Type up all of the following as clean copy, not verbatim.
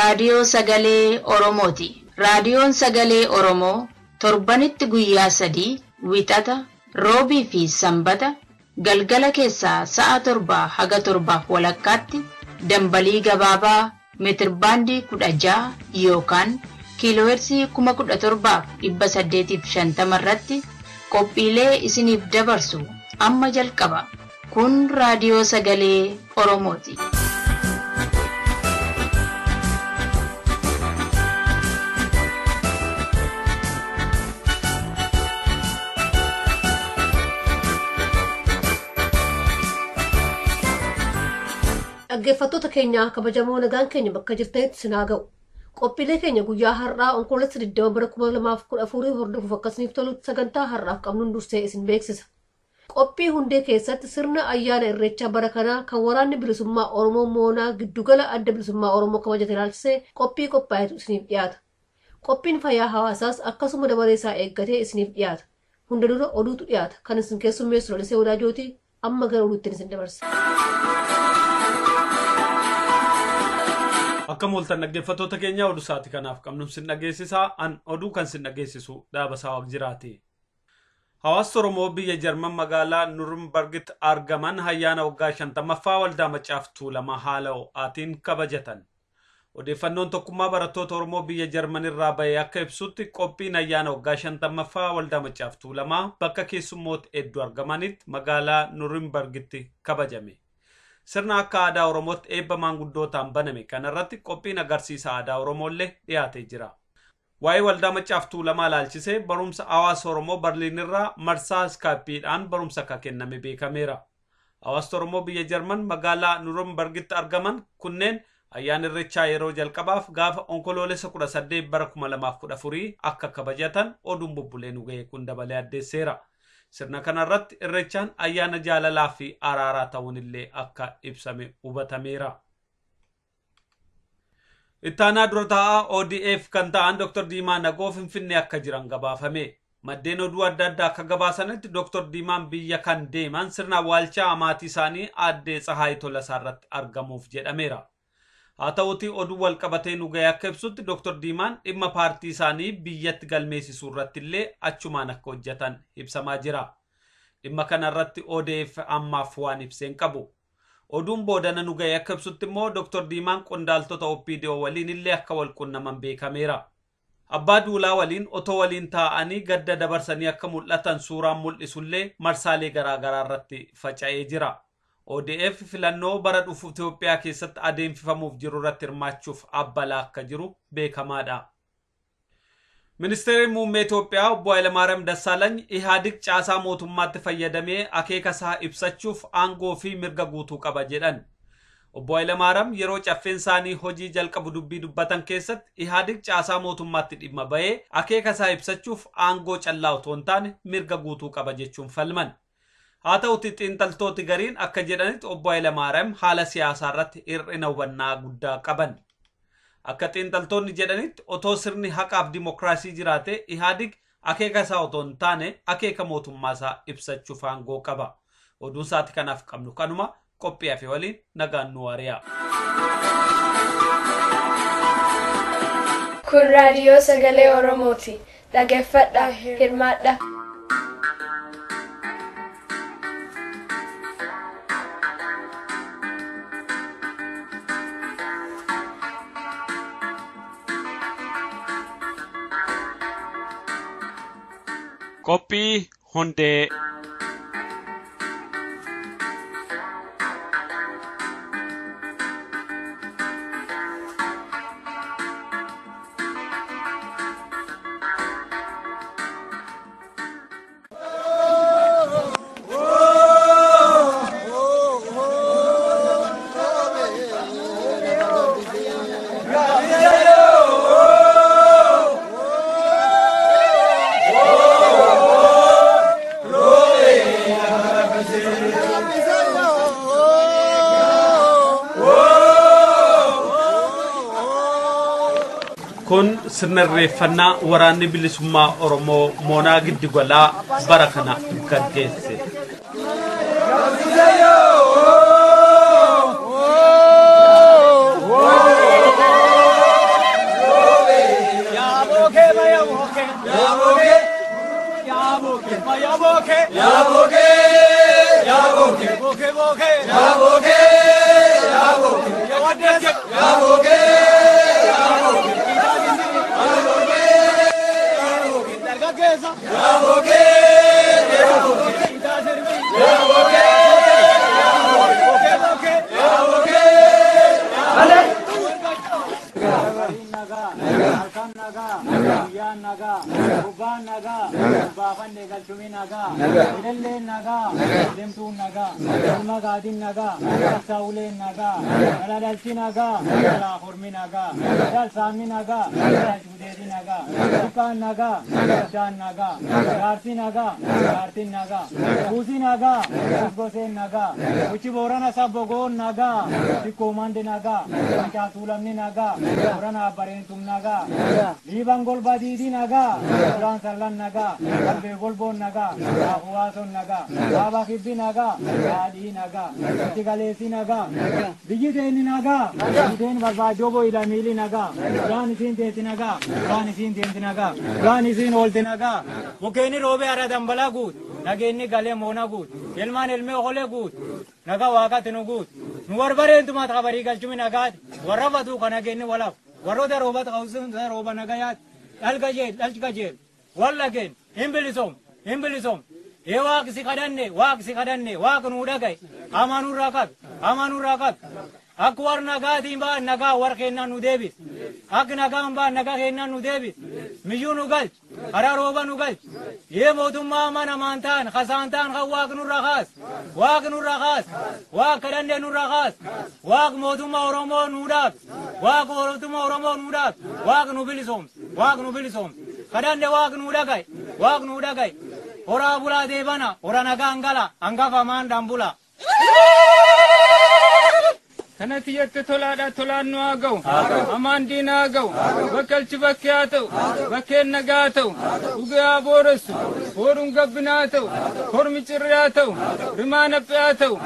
raadiyoo sagalee Oromooti. Raadiyoon sagalee Oromoo torbanitti guyyaa 3 Wixata, Roobii fi Sanbata galgala keessaa sa'a 7 haga 7:30 dambalii gabaabaa meetirbaandii 16 yookaan kiiloohertzii 17,850 irratti qophiilee isiniif dabarsu amma jalqaba. Kun raadiyoo sagalee Oromooti. Dhaggeeffattoota keenya kabajamoo nagaan keenya bakka jirtanitti sinaa ga'u. Qophiilee keenya guyyaa har'aa Onkoloolessa 20 bara 2014 hordofuuf akkasiniif tolutti sagantaa har'aaf qabnuun dursee isin beeksisa. Qophii hundee keessatti sirna ayyaana Irreechaa bara kanaa kan waraanni bilisummaa Oromoo moonaa giddugala adda bilisummaa Oromoo kabajate ilaalchisee qophii qophaa'etu isiniif dhiyaata. Qophiin fayyaa hawaasaas akkasuma dabaree isaa eeggatee isiniif dhiyaata. Hunda dura oduutu dhiyaata. Kan isin keessummeessu Lalisee Wadaajootii amma gara oduutti isin dabarsa. Akka mooltan dhaggeeffattoota keenya oduu sa'aatii kanaaf qabnu sin dhageessisaa. An oduu kan sin dhageessisu Dhaabasaa Waaqjiraati. Hawaasni Oromoo biyya Jarman magaalaa Nurembergitti argaman ayyaana waggaa 50ffaa waldaa Maccaaf Tuulamaa haala ho'aatiin kabajatan. Odeeffannoon tokkummaa barattoota Oromoo biyya Jarman irraa bahee akka ibsutti qophiin ayyaana waggaa 50ffaa waldaa Maccaaf Tuulamaa bakka keessummoota hedduu argamanitti magaalaa Nurembergitti kabajame. Sirna akka aadaa Oromootti eebba maanguddootaan baname kanarratti qophiin agarsiisa aadaa Oromoollee dhiyaatee jira. Waa'ee waldaa Maccaaf Tuulamaa ilaalchisee barumsa hawaasa Oromoo Berliin irraa marsaa iskaappiidhaan barumsa akka kenname beekameera. Hawaasni Oromoo biyya Jarman magaalaa Nurembergitti argaman kunneen ayyaana Irreechaa yeroo jalqabaaf gaafa Onkoloolessa 18 bara 2014 akka kabajatan oduun bubbulee nu ga'e kun dabalee addeesseera. Sirna kanarratti Irreechaan ayyaana jaalalaa fi araaraa ta'uun illee akka ibsame hubatameera. Ittaanaa dura taa'aa ODF kan ta'an Dr. Diimaa Nagoo Finfinnee akka jiran gabaafame. Maddeen oduu adda addaa akka gabaasanitti Dr. Diimaan biyya kan deeman sirna awwaalchaa maatii isaanii aadde Tsahaay Tolasaa irratti argamuuf jedhameera. Haa ta'uutii oduu wal qabatee nu ga'e akka ibsutti Dr. Diimaan dhimma paartii isaanii biyyatti galmeessisuu irratti illee achumaan akka hojjetan ibsamaa jira. Dhimma kanarratti ODF ammaaf waan ibseen qabu. Oduun boodana nu ga'e akka ibsutti immoo Dr. Diimaan qondaaltota OPDO waliin illee akka wal qunnaman beekameera. Abbaa Duulaa waliin otoo waliin taa'anii gadda dabarsanii akka mul'atan suuraan mul'isullee marsaalee garaagaraa irratti faca'ee jira. ODF filannoo bara dhufu Itoophiyaa keessatti adeemsifamuuf jiru irratti hirmaachuuf abbalaa akka jiru beekamaadha. Ministeerri muummee Itoophiyaa obbo Hayilamaariyaam Dassaalany Ihaadig caasaa mootummaatti fayyadamee akeeka isaa ibsachuuf aangoo fi mirga guutuu qaba jedhan. Obbo Hayilamaariyaam yeroo caffeen isaanii hojii jalqabu dubbii dubbatan keessatti Ihaadig caasaa mootummaatti dhimma bahee akeeka isaa ibsachuuf aangoo callaa otoo hin taane mirga guutuu qaba jechuun falman. Haa ta'uti xiinxaltooti gariin akka jedhanitti obbo Hayilamaariyaam haala siyaasaa irratti hir'ina hubannaa guddaa qaban. Akka xiinxaltoonni jedhanitti otoo sirni haqaaf dimookiraasii jiraate Ihaadig akeeka isaa otoo hin taane akeeka mootummaa isaa ibsachuuf aangoo qaba. Oduun sa'aatii kanaaf qabnu kanuma qophii hafe waliin nagaan nu waari'a. Kun raadiyoo sagalee Oromooti. Dhaggeeffadhaa, hirmaadhaa. Qophii hundee. Kun sirna irreeffannaa waraanni bilisummaa Oromoo moonaa giddugalaa bara kana gaggeesse. Yaa bookee. Yaa bookee. Yaa bookee. Yaa bookee. Yaa bookee. Bookee bookee. Yaa bookee. Yaa bookee. Yaa waddeesse. Yaa bookee. Yaa bookee. Yaa bookee. Yaa bookee. Dargaggeessa. Yaa bookee. Yaa bookee. Yaa bookee. Yaa bookee. Bookee bookee. Yaa bookee. Nagaa, halkan nagaa, guyyaan nagaa, gubbaan nagaa, baafanne galchumii nagaa, ililleen nagaa, deemtuun nagaa, ilma gaadin nagaa, saawuleen nagaa, dhaladhalchi nagaa, dhalaa hormi nagaa, dhalsaamni nagaa, dhalchuudeeti nagaa, xiqqaan nagaa, guddaan nagaa, jaarsi nagaa, jaartiin nagaa, kuusi nagaa, goseen nagaa, uchi boorana sabbogoon nagaa, xiqqoomandi nagaa, mancaatuulamni nagaa, boorana bareentum nagaa, liiban golba diidii nagaa, duraan sallan nagaa, qalbee golboon nagaa, raafuwaason nagaa, kaaba kibbi nagaa, daadhii nagaa, itti galeessi nagaa, biyyi teenni nagaa, biyyi barbaadoo boyila miili nagaa, duraan isiin teessi nagaa, duraan isiin deemti nagaa, duraan isiin oolti nagaa, mukkeeni roobee hara dambalaa guut, nageenyi galee moona guut, ilmaan ilmee okolee guut, nagaa waaqatti nu guut, nu warbareentumaat kabarii galchumi nagaati, warra batuu ka nageenyi walaaf. Warroota roobata qawwisuun rooba nagayaati dhalga jeel dhalga jeel walla geen hin bilisoom hin bilisoom ee waaqsi kadhanne waaqsi kadhanne waaq nuu dhagaye hamaa nurraa qabi hamaa nurraa qabi akka war nagaatiin ba'an nagaa war kennaan nu deebis akka nagaan ba'an nagaa kennaan nu deebis miyyuu nu galchi karaa rooba nu galchi ee mootummaa mana namaan ta'an kasaan ta'an kan waaq nurraa kaas waaq nurraa kaas waaq kadhanne nurraa kaas waaq mootummaa Oromoo nuu dhaab waaq mootummaa Oromoo nuu dhaab waaq nu bilisoomsi waaq nu bilisoomsi kadhanne waaq nuu dhagaye waaq nuu dhagaye horaa bulaa deebana hora nagaan gala hangafa maan dambula. Kanatti jette tolaadha tolaan nu haa ga'u. Hamaan diina haa ga'u. Bakkalchi bakkee haa ta'u. Bakkeen nagaa haa ta'u. Dhugee haa booressu. Booruun gabbina haa ta'u. Kormi cirree haa ta'u. Rimaa naphee haa ta'u.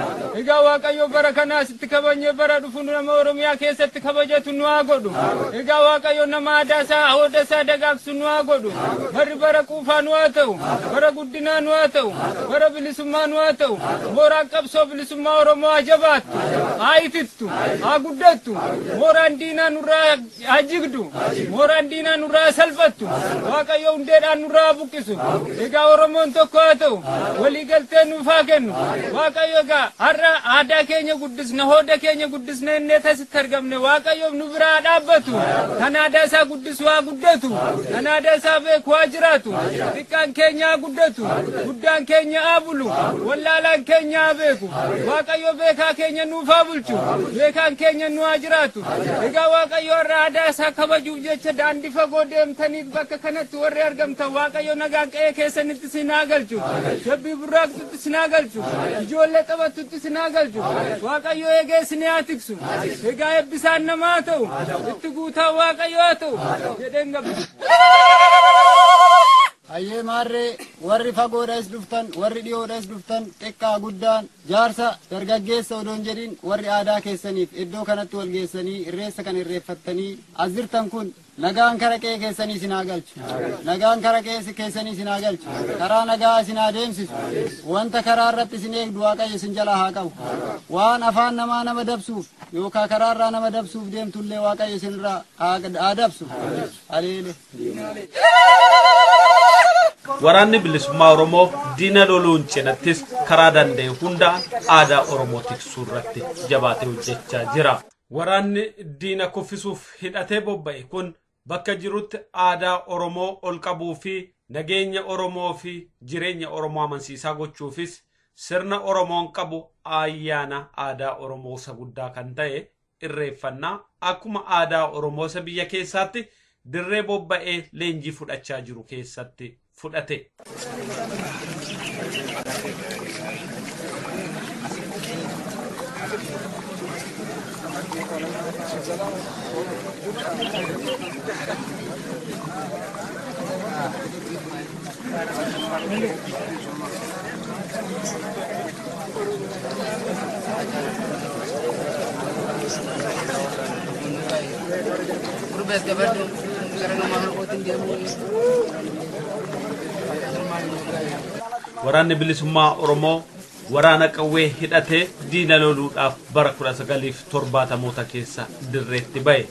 Egaa Waaqayyo bara kanaa sitti kabajnee bara dhufu nama Oromiyaa keessatti kabajatu nu haa godhu. Egaa Waaqayyo nama aadaa isaa hooda isaa dagaagsu nu haa godhu. Barri bara quufaa nu haa ta'u. Bara guddinaa nu haa ta'u. Bara bilisummaa nu haa ta'u. Mooraan qabsoo bilisummaa Oromoo haa jabaattu. Haa itittu. Haa guddattu. Mooraan diinaa nurraa haa jigdu. Mooraan diinaa nurraa haa salphattu. Waaqayyo hundeedhaan nurraa haa buqqisu. Egaa Oromoon tokko haa ta'u. Waliigaltee nuuf haa kennu. Waaqayyo egaa har'a aadaa keenya guddisna, hooda keenya guddisna innee tasitti argamne. Waaqayyo nu biraa haa dhaabbatu. Kan aadaa isaa guddisu haa guddatu. Kan aadaa isaa beeku haa jiraatu. Xiqqaan keenya haa guddatu. Guddaan keenya haa bulu. Wallaalaan keenya haa beeku. Waaqayyo beekaa keenya nuuf haa bulchu. Beekaan keenya nu haa jiraatu. Egaa Waaqayyo har'a aadaa isaa kabajuuf jecha daandii fagoo deemtanii bakka kanatti warri argamtan Waaqayyo nagaan qe'ee keessanitti isin haa galchu. Jabbii burraaqtutti isin haa galchu. Ijoollee taphattutti isin haa galchu. Waaqayyo eegee isin haa tiksu. Egaa eebbisaan namaa haa ta'u. Itti guutaa Waaqayyo haa ta'u. Jedheen gabbisa. Hayyee maarree warri fagoodhas dhuftan warri dhiyoodhas dhuftan xiqqaa guddaan jaarsa dargaggeessa odoo hin jedhin warri aadaa keessaniif iddoo kanatti wal geessanii irreessa kan irreeffattanii as jirtan kun nagaan kara qe'ee keessanii isin haa galchu. Nagaan kara qe'ee keessanii isin haa galchu. Karaa nagaa isin haa deemsisu. Wanta karaa irratti isin eegdu Waaqayyo isin jalaa haa qabu. Waan afaan namaa nama dabsuuf yookaan karaa irraa nama dabsuuf deemtullee Waaqayyo isin irraa haa dabsu. Aleele. Waraanni bilisummaa Oromoo diina loluun cinattis karaa danda'e hundaan aadaa Oromoo tiksuu irratti jabaatee hojjechaa jira. Waraanni diina kuffisuuf hidhatee bobba'e kun bakka jirutti aadaa Oromoo ol qabuu fi nageenya Oromoo fi jireenya Oromoo amansiisaa gochuufis sirna Oromoon qabu ayyaana aadaa Oromoo isa guddaa kan ta'e irreeffannaa akkuma aadaa Oromoo isa biyya keessaatti dirree bobba'ee leenjii fudhachaa jiru keessatti fudhate. Gurbees qabadhu gara nama harkootiin deemu. Waraanni bilisummaa Oromoo waraana qawwee hidhatee diina loluudhaaf bara 1970moota keessa dirreetti ba'e.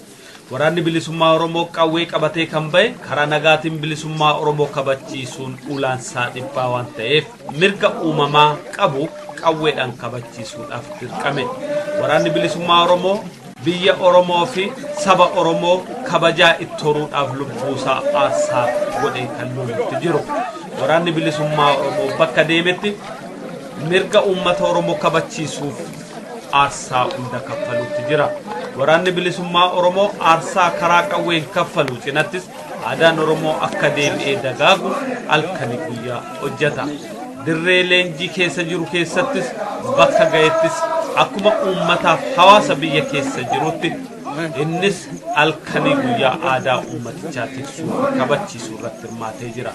Waraanni bilisummaa Oromoo qawwee qabatee kan ba'e karaa nagaatiin bilisummaa Oromoo kabachiisuun ulaansaa dhibbaa waan ta'eef mirga uumamaa qabu qawweedhaan kabachiisuudhaaf dirqame. Waraanni bilisummaa Oromoo biyya Oromoo fi saba Oromoo kabajaa itti horuudhaaf lubbuusaa aarsaa godhee kan lolutti jiru. Waraanni bilisummaa Oromoo bakka deemetti mirga uummata Oromoo kabachiisuuf aarsaa hunda kaffaluutti jira. Waraanni bilisummaa Oromoo aarsaa karaa qawween kaffalu cinattis aadaan Oromoo akka deebi'ee dagaagu halkanii guyyaa hojjeta. Dirree leenjii keessa jiru keessattis bakka ga'ettis akkuma uummataaf hawaasa biyya keessa jirutti innis halkanii guyyaa aadaa uummatichaa tiksuu fi kabachiisuu irratti hirmaatee jira.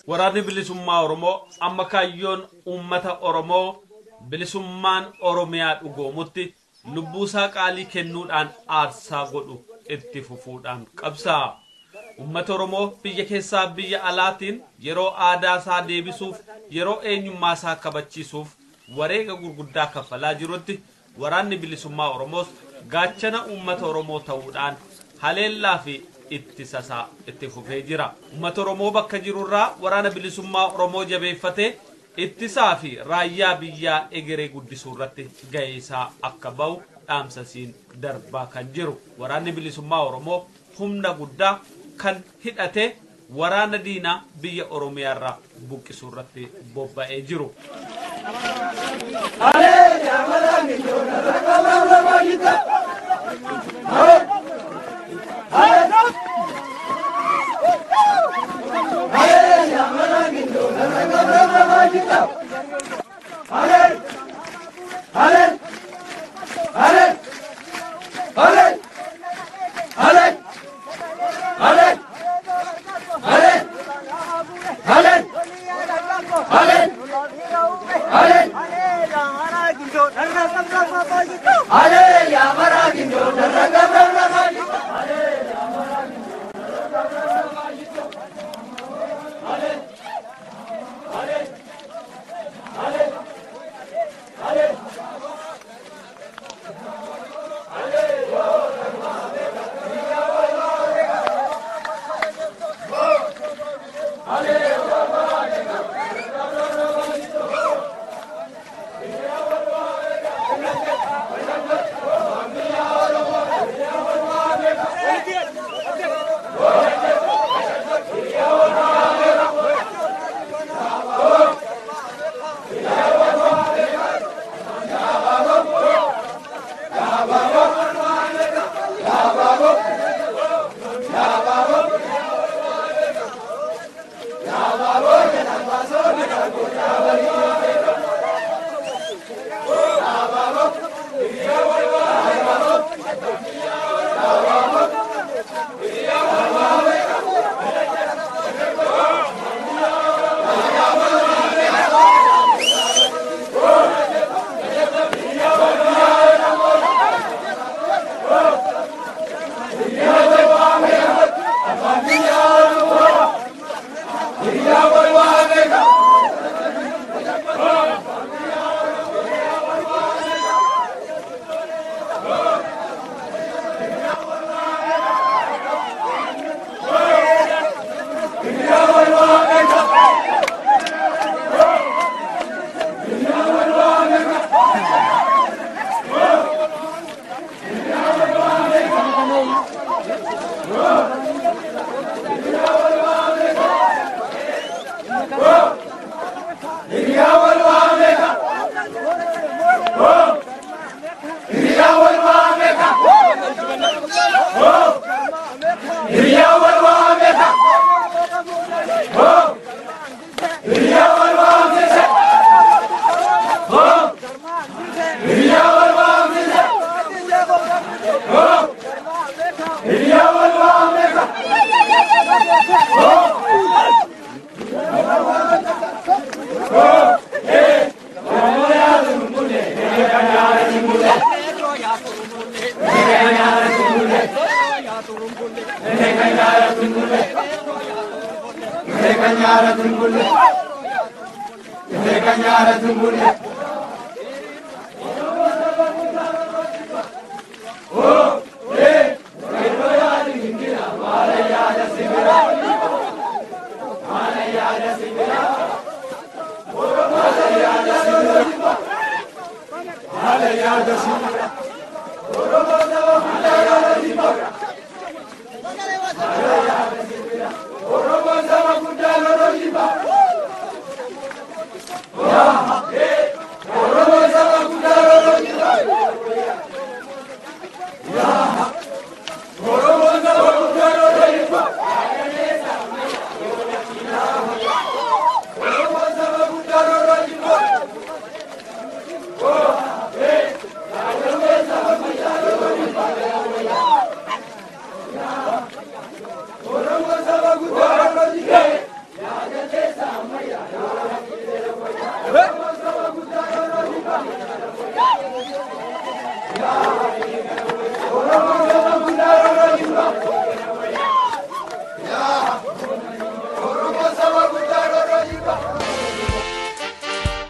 Waraanni bilisummaa Oromoo amma kaayyoon uummata Oromoo bilisummaan Oromiyaa dhugoomutti lubbuusaa qaalii kennuudhaan aarsaa godhu itti fufuudhaan qabsaa'a. Uummata Oromoo biyya keessaa biyya alaatiin yeroo aadaa isaa deebisuuf yeroo eenyummaa isaa kabachiisuuf wareega gurguddaa kaffalaa jirutti waraanni bilisummaa Oromoos gaachana uummata Oromoo ta'uudhaan haleellaa fi ittisa isaa itti fufee jira. Uummata Oromoo bakka jirurraa waraana bilisummaa Oromoo jabeeffatee ittisaa fi raayyaa biyyaa egeree guddisuu irratti ga'ee isaa akka ba'u dhaamsasiin darbaa kan jiru. Waraanni bilisummaa Oromoo humna guddaa kan hidhatee waraana diinaa biyya Oromiyaa irraa buqqisuu irratti bobba'ee jiru. Ale ya mara gindo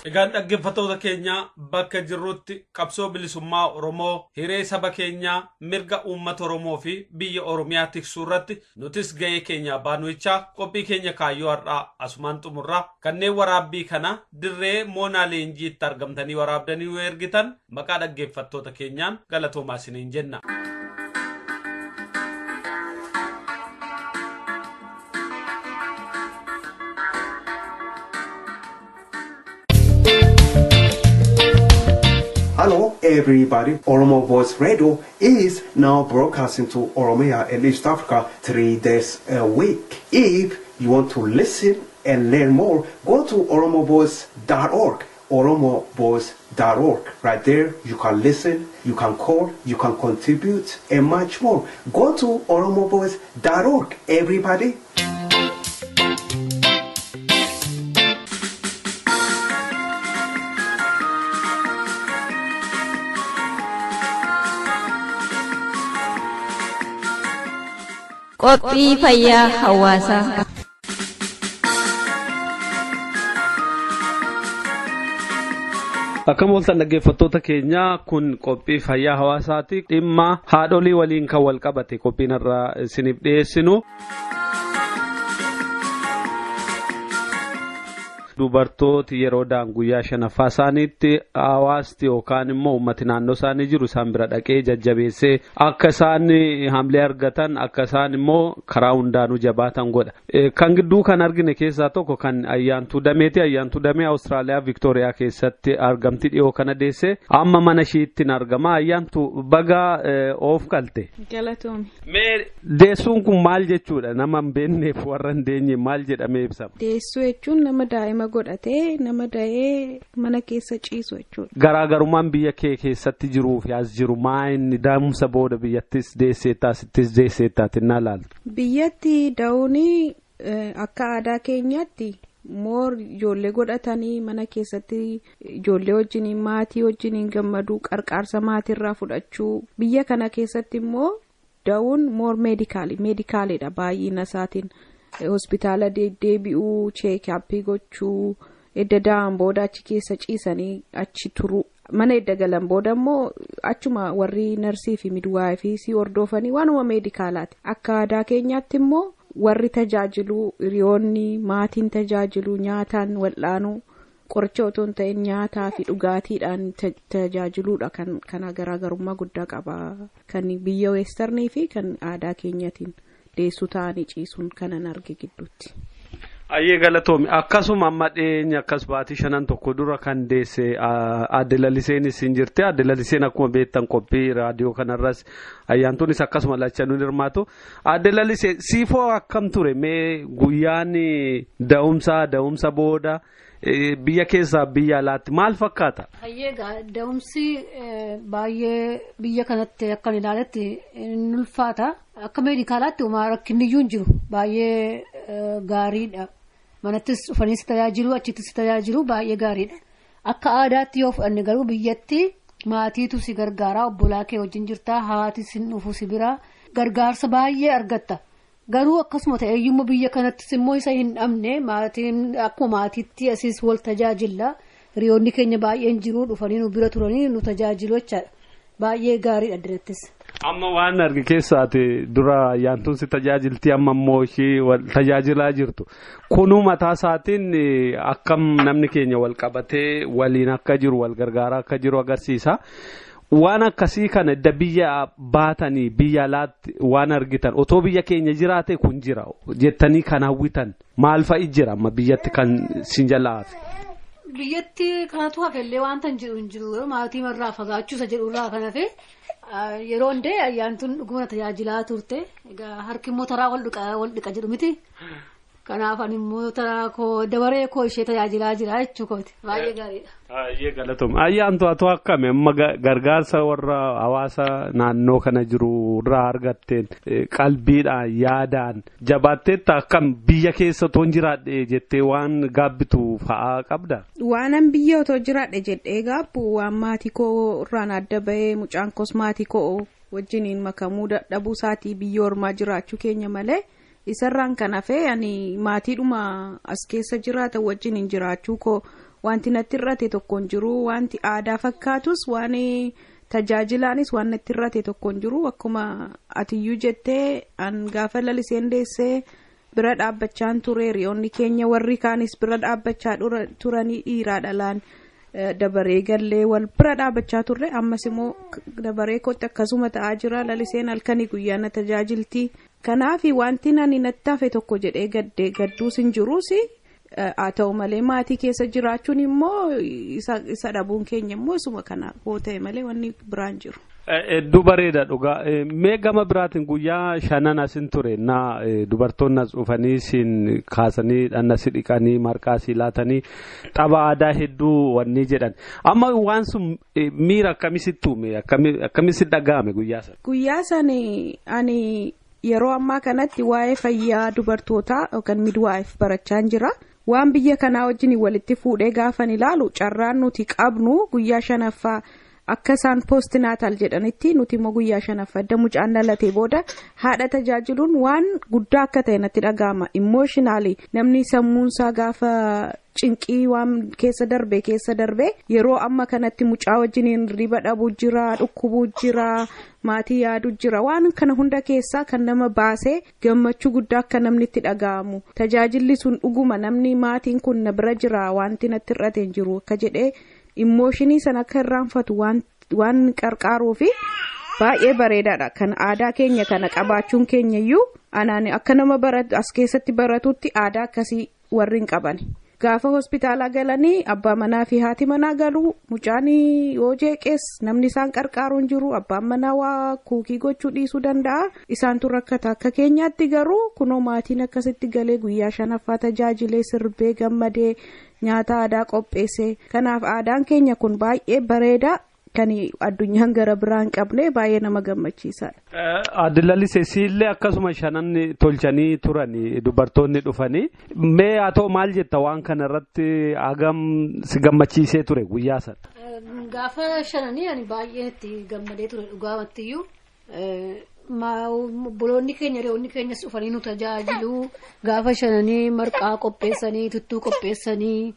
Egaan dhaggeeffattoota keenya bakka jirrutti qabsoo bilisummaa Oromoo hiree saba keenyaa mirga uummata Oromoo fi biyya Oromiyaa tiksuu irratti nutis ga'ee keenya baanuichaa qophii keenya kaayyoo har'aa asumaan xumurraa kanneen waraabbii kana dirree moonaa leenjiitti argamtanii waraabdanii yoo ergitan maqaa dhaggeeffattoota keenyaan galatoomaa isiniin jenna. Hello everybody, Oromo Voice Radio is now broadcasting to Oromia and East Africa 3 days a week. If you want to listen and learn more, go to oromovoice.org, oromovoice.org. Right there, you can listen, you can call, you can contribute, and much more. Go to oromovoice.org, everybody. Qophii fayyaa hawaasaa. Akkam ooltan dhaggeeffattoota keenya kun qophii fayyaa hawaasaati. Dhimma haadholii waliin kan wal qabate qophiin irraa isiniif dhiyeessinu. Dubartooti yeroo da'an guyyaa shanaffaa isaaniitti hawaasti yookaan immoo uummati naannoo isaanii jiru isaan bira dhaqee jajjabeessee akka isaan hamlee argatan akka isaan immoo karaa hundaanuu jabaatan godha. Kan gidduu kan argine keessaa tokko kan Ayyaantuu Dameeti. Ayyaantuu Damee Awustiraaliyaa Viktooriyaa keessatti argamti dhiyoo kana deesse amma mana ishiitti argama. Ayyaantuu baga oof qalte. Galatoomi. Mee deessuun kun maal jechuudha? Nama hin beekneef warra hin deenye maal jedhamee ibsama? Deessuu jechuun nama daa'ima godhatee nama da'ee mana keessa ciisu jechuudha. Garaagarummaan biyya kee keessatti jiruu fi as jiru maa inni da'umsa booda biyyattis deesseettaa asittis deesseettaa tinnaa laaltu. Biyyatti da'uun akka aadaa keenyaatti moor ijoollee godhatanii mana keessatti ijoollee wajjiniin maatii wajjiniin gammaduu qarqaarsa maatiirraa fudhachuu biyya kana keessatti immoo da'uun moor meedikaalidha baay'ina isaatiin. Hospitaala deddeebi'uu cheekaappii gochuu edda da'an booda achi keessa ciisanii achi turu mana edda galan booda immoo achuma warri narsii fi midwaayifii si hordofanii waanuma meedikaalaati. Akka aadaa keenyaatti immoo warri tajaajiluu hiriyoonni maatiin tajaajiluu nyaataan wal'aanuu Qoricha otoo hin ta'in nyaataa fi dhugaatiidhaan tajaajiluudha kan kana garaagarummaa guddaa qaba. Kan biyya weestarnii fi kan aadaa keenyatiin deessuu ta'anii ciisuun kanan arge gidduutti. Ayyee galatoomi akkasuma amma dhiyeenya akkas baatii shanan tokko dura kan deesse Aadde Laliseenis hin jirti. Aadde Laliseen akkuma beektan qophii raadiyoo kanarras ayyaantuunis akkasuma lachanuu hirmaatu. Aadde Lalisee siifoo akkam ture mee guyyaan da'umsaa da'umsa booda biyya keessaa biyya alaatti maal fakkaata? Ayyee da'umsi baay'ee biyya kanatti akkan ilaaletti hin ulfaata. Akka meedikaalaatti homaa rakkinniyyuu hin jiru. Baay'ee gaariidha. Manattis dhufaniis tajaajilu achittis tajaajilu baay'ee gaariidha. Akka aadaatti yoo fudhanne garuu biyyatti maatiitu si gargaara obbolaa kee wajjin jirta haati si dhufu si bira gargaarsa baay'ee argatta. Garuu akkasuma ta'eeyyummaa biyya kanattis immoo isa hin dhabne maatiin akkuma maatiitti asiis wal tajaajilla. Hiriyoonni keenya baay'een jiru dhufanii nu bira turanii nu tajaajilu jechaadha. Baay'ee gaariidha addanattis. Amma waan arge keessaati dura ayyaantuun si tajaajilti amma immoo ishee tajaajilaa jirtu. Kunuu mataa isaatiin akkam namni keenya wal qabatee waliin akka jiru wal gargaaraa akka jiru agarsiisa. Waan akkasii kana edda biyya baatanii biyya alaatti waan argitan otoo biyya keenya jiraate kun jira jettanii kan hawwitan maal fa'i jira amma biyyatti kan sin jalaa hafe? Biyyatti kanatu hafellee waanta hin jiru hin jiru maatii irraa fagaachuu isa jedhu irraa kan hafe yeroo hundee ayyaantuun dhuguma tajaajilaa turte egaa harki immoo taraa wal dhiqa jedhu miti. Kanaaf ani immoo taraa koo dabaree koo ishee tajaajilaa jira jechuu kooti baay'ee gaariidha. Baay'ee galatoom. Ayyaantu haa akkami amma gargaarsa warra hawaasa naannoo kana jiru irraa argatteen qalbiidhaan yaadaan jabaatteetta akkam biyya keessa otoo jiraadhe jettee waan gaabbitu fa'aa qabda. Waanan biyya otoo jiraadhe jedhee gaabbu waan maatii koo irraan adda bahee mucaan koos maatii koo wajjiniin makamuu dadhabuu isaatii biyya ormaa jiraachuu keenya malee. Isarraan kan hafe ani maatiidhuma as keessa jiraatan wajjin jiraachuu koo wanti natti hir'ate tokko hin jiru wanti aadaa fakkaatus waan tajaajilaanis waan natti hir'ate tokko hin jiru akkuma atiyyuu jettee an gaafa Laliseen deessee bira dhaabbachaan ture hiriyoonni keenya warri kaanis bira dhaabbachaa turanii dhiiraa dhalaan dabaree gallee wal bira dhaabbachaa turre ammas immoo dabaree kootti akkasuma ta'aa jira Laliseen halkanii guyyaa na tajaajilti. Kanaaf wanti ani natti hafe tokko jedhee gadduus hin jiruus haa ta'u malee maatii keessa jiraachuun immoo isa dhabuun keenya immoo isuma kana koo ta'e malee wanni biraan jiru. Hedduu bareeda dhugaa. Mee gama biraatiin guyyaa shanan asin ture na dubartoonni as dhufanii siin kaasanii dhanna si dhiqanii marqaa si laatanii tapha aadaa hedduu wanni jedhan. Amma waan sun miira akkamisitti uume akkamisitti dhaga'ame guyyaa sana? Guyyaa sana ani. Yeroo ammaa kanatti waa'ee fayyaa dubartootaa yookaan midwife barachaa jira. Waan biyya kanaa wajjin walitti fuudhee gaafan ilaalu carraan nuti qabnu guyyaa shanaffaa akka isaan poostinaataal jedhanitti nuti immoo guyyaa shanaffaa edda mucaan dhalatee booda haadha tajaajiluun waan guddaa akka ta'e natti dhaga'ama. Immooshinaalii namni sammuunsaa gaafa cinqii waan keessa darbe yeroo amma kanatti mucaa wajjiniin riba dhabuu jira dhukkubuu jira maatii yaaduu jira waan kana hunda keessaa kan nama baasee gammachuu guddaa akka namni itti dhaga'amu tajaajilli sun dhuguma namni maatiin kun na bira jira wanti natti hir'ate hin jiru akka jedhee immooshinii sana akka irraanfatu waan qarqaaruu fi baay'ee bareedaadha kan aadaa keenya kana qabaachuun keenya iyyuu anaan akka nama as keessatti baratutti aadaa akkasii warri hin qaban. Gaafa hospitaala galanii abbaa manaa fi haati manaa galuu mucaan yoo jeeqes namni isaan qarqaaru hin jiru abbaan manaa waa kuukii gochuu dhiisuu danda'a isaantu rakkata akka keenyaatti garuu kunoo maatiin akkasitti galee guyyaa shanaffaa tajaajilee sirbee gammadee nyaata aadaa qopheesse kanaaf aadaan keenya kun baay'ee bareeda kan addunyaan gara biraa hin qabne baay'ee nama gammachiisaadha. Aadde Lalisee siillee akkasuma shanan tolchanii turanii dubartoonni dhufanii mee haa ta'u maal jetta waan kana irratti hagam si gammachiisee ture guyyaa sana? Gaafa shananii ani baay'ee itti gammadee ture dhugaamatti iyyuu. Obboloonni keenya hiriyoonni keenyas dhufanii nu tajaajilu gaafa shananii marqaa qopheessanii tuttuu qopheessanii.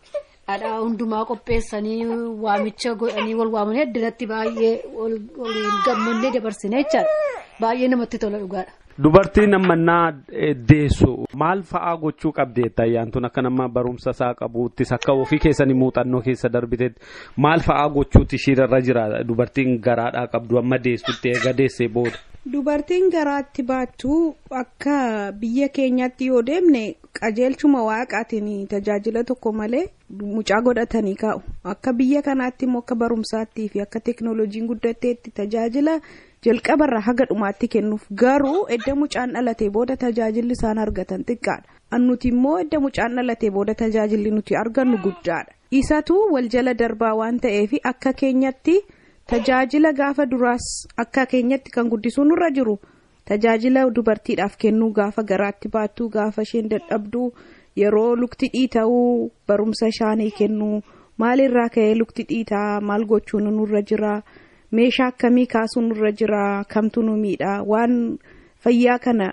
Dhadhaa hundumaa qopheessanii waamicha godhanii wal waamanii addunyaatti baay'ee waliin gammannee dabarsine jechaadha. Baay'ee namatti tola dhugaadha. Dubartiin ammannaa deessu maal fa'aa gochuu qabdeetta ayyaantuun akka nama barumsa isaa qabuuttis akka ofii keessanii muuxannoo keessa darbiteetti maal fa'aa gochuutti ishiirra jira dubartiin garaadhaa qabdu amma deessutti eega deessee booda. Dubartiin garaatti baattu akka biyya keenyaatti yoo deemne qajeelchuma waaqaatiin tajaajila tokko malee mucaa godhatanii kaa'u. Akka biyya kanaatti immoo akka barumsaattii fi akka teeknooloojiin guddatteetti tajaajila jalqabarraa haga dhumaatti kennuuf garuu edda mucaan dhalatee booda tajaajilli isaan argatan xiqqaadha. Nuti immoo edda mucaan dhalatee booda tajaajilli nuti argannu guddaadha. Isatu wal jala darbaa waan ta'eef akka keenyatti. Tajaajila gaafa duraas akka keenyatti kan guddisuu nurra jiru tajaajila dubartiidhaaf kennuu gaafa garaatti baattuu gaafa isheen dadhabduu yeroo lukti dhiita'uu barumsa ishaanii kennuu maalirraa ka'ee lukti dhiitaa maal gochuun nurra jira meeshaa akkamii kaasuu nurra jira kamtu nu miidha waan fayyaa kana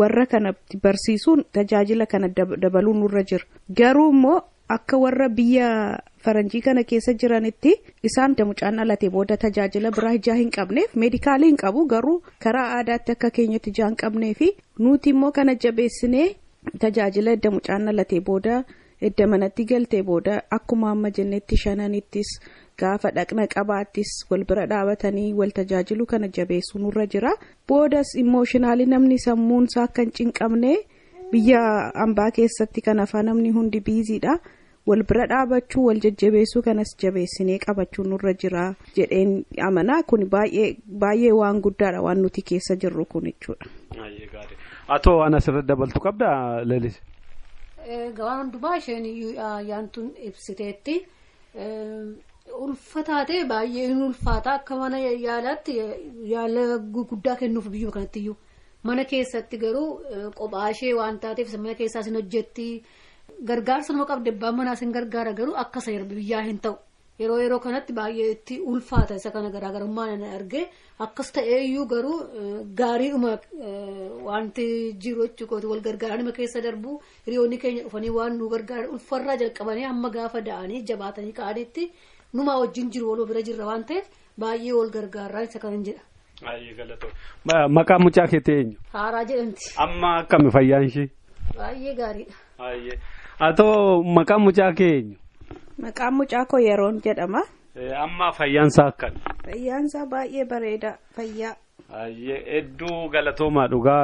warra kana barsiisuun tajaajila kana dabaluu nurra jira garuu immoo. Akka warra biyya faranjii kana keessa jiranitti isaan mucaan dhalatee booda tajaajila biraa ijaa hin qabneef meedikaalii hin qabu garuu karaa aadaatti akka keenyatti ijaa hin qabneefi nuti immoo kana jabeessinee tajaajila edda mucaan dhalatee booda edda manatti galtee booda akkuma amma jennetti shananittis gaafa dhaqna qabaattis wal bira dhaabatanii wal tajaajilu kana jabeessuu nurra jira boodas immooshinaalii namni sammuunsaa akka hin cinqabne biyya ambaa keessatti kan afaan namni hundi biiziidha. Wal bira dhaabachuu wal jajjabeessuu kanas jabeessinee qabachuu nurra jira jedheen amanaa kun baay'ee waan guddaadha waan nuti keessa jirru kun jechuudha. Atoo waan asirratti dabaltu qabdaa Leelise? Gabaan hundumaa isheen ayyaantuun ibsiteetti ulfataatee baay'ee hin ulfaata akka mana yaalaatti yaala guddaa kennuuf biyyuma kanatti iyyuu mana keessatti garuu kophaa ishee waan taateef mana keessaas hin hojjetti. Gargaarsa nama qabde abbaan manaas hin gargaara garuu akka isa biyyaa hin ta'u yeroo yeroo kanatti baay'ee itti ulfaata isa kana garaagarummaa na arge akkas ta'eeyyuu garuu gaariidhuma wanti jiru jechuudha wal gargaaraa nama keessa darbu hiriyoonni keenya dhufanii waan nu gargaaran ulfarraa jalqabanii hamma gaafa da'anii jabaatanii ka'anitti numaa wajjin jiru waloo bira jirra waan ta'eef baay'ee wal gargaaraa isa kanan jedha. Maqaan mucaa keetii eenyu? Haaraa jedhamti. Amma akkami fayyaan ishee? Baay'ee gaariidha. Atoo maqaan mucaa kee eenyu? Maqaan mucaa koo Yeroon jedhama. Amma fayyaan isaa akkami? Fayyaan isaa baay'ee bareeda fayyaa. Hedduu galatoomaa dhugaa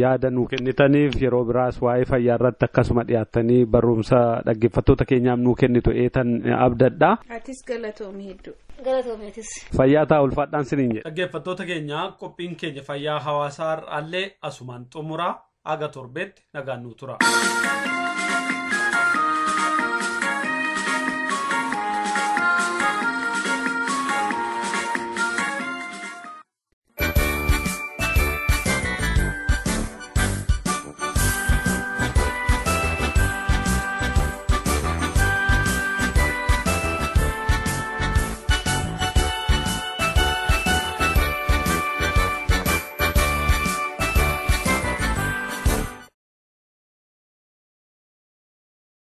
yaada nuu kennitaniif yeroo biraas waa'ee fayyaa irratti akkasuma dhiyaattanii barumsa dhaggeeffattoota keenyaaf nuu kennitu eetan abdadha. Atis galatoomi hedduu. Galatoomi atis. Fayyaa ta'a ulfaadhaan siniin jedha. Dhaggeeffattoota keenya qophiin keenya fayyaa hawaasaa har'aallee asumaan xumuraa aga torbeetti nagaan nuu tura.